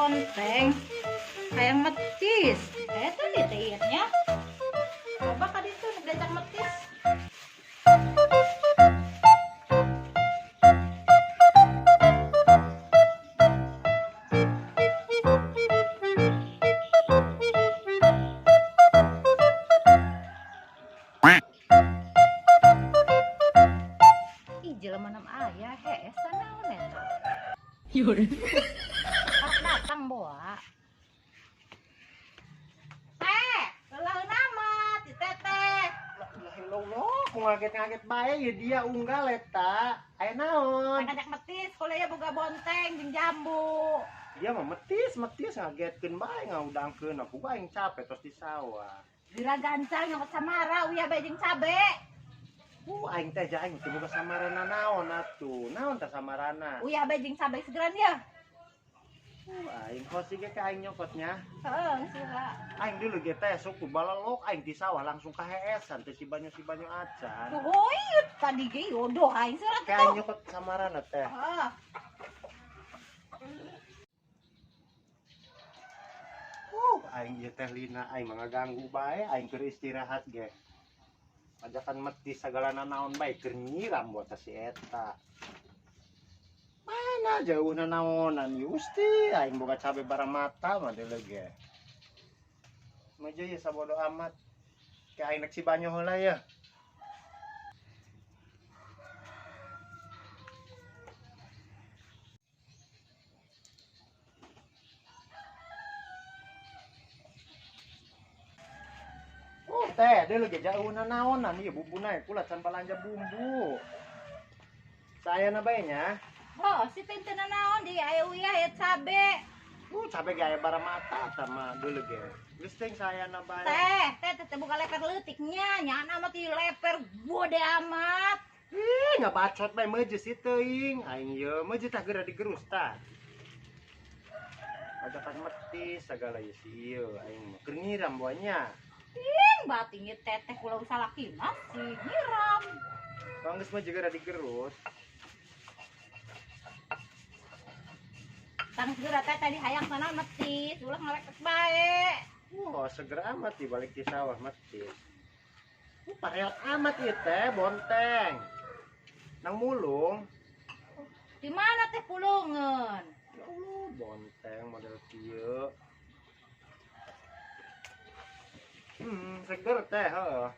Bonteng hayang metis. Eta nih teh ieu nya. Coba ka ditu diajak metis. Ih, jelema nam aya hees naon eta? Datang boa. Teh, leuleun amat di teteh. Allah, ku ngaget-ngaget bae ya dia unggal eta. Aya naon? Ngajak metis, kuliah boga bonteng jeung jambu. Dia mah metis, metis ngagetkeun bae ngaudangkeun aku bae aing capek tos di sawah. Gila gancang nyokot samara uyah bae jeung cabe. Aing teh aing teu boga samarana naon atuh. Naon tah samarana? Uyah bae jeung cabe segeran ya. Aing hosi ge ka aing nyokotnya. Heeh, sila. Aing dulu ge teh suku balalok aing di sawah langsung ka heesan teh si banyu acan. Tuh, tadi ge yodoh aing surat tuh. Aing nyokot samarana teh. Heeh. Aing ieu teh lina aing mah ngaganggu bae aing keur istirahat ge. Ajakan metis sagalana naon bae keur nyiram buat si eta. Mana jauh naonan Gusti aing boga cabe barang mata mah deuleu ge. Maju ya sabodo amat. Ke aing nek si banyo heula ya. Oh teh deuleu ge jauh naonan ieu bumbuna kula can balanja bumbu. Saya na bae nya. Oh, si teh teu naon di aya uyah aya cabe. Cabe ge aya bara mata sama deuleu ge. Geus teh saya na bae. Teh teh teh buka leper leutik nya, nyana mah ti leper gede amat. Ih, ngabacot bae meujeus si teuing. Aing ieu meujeus tah geura digerus tah. Ajakan metis sagala ieu si ieu aing mah keur nyiram buahnya. Ih, bating ieu teteh kula salakina sih nyiram. Bang geus mah geura digerus. Tang segera teh tadi hayang sana metis, ulah ngalekek bae. Wah, segera amat di balik di sawah metis. Pareot amat ieu teh bonteng. Nang mulung. Di mana teh pulungeun? Ya Allah, bonteng model kieu. Seger teh, heuh.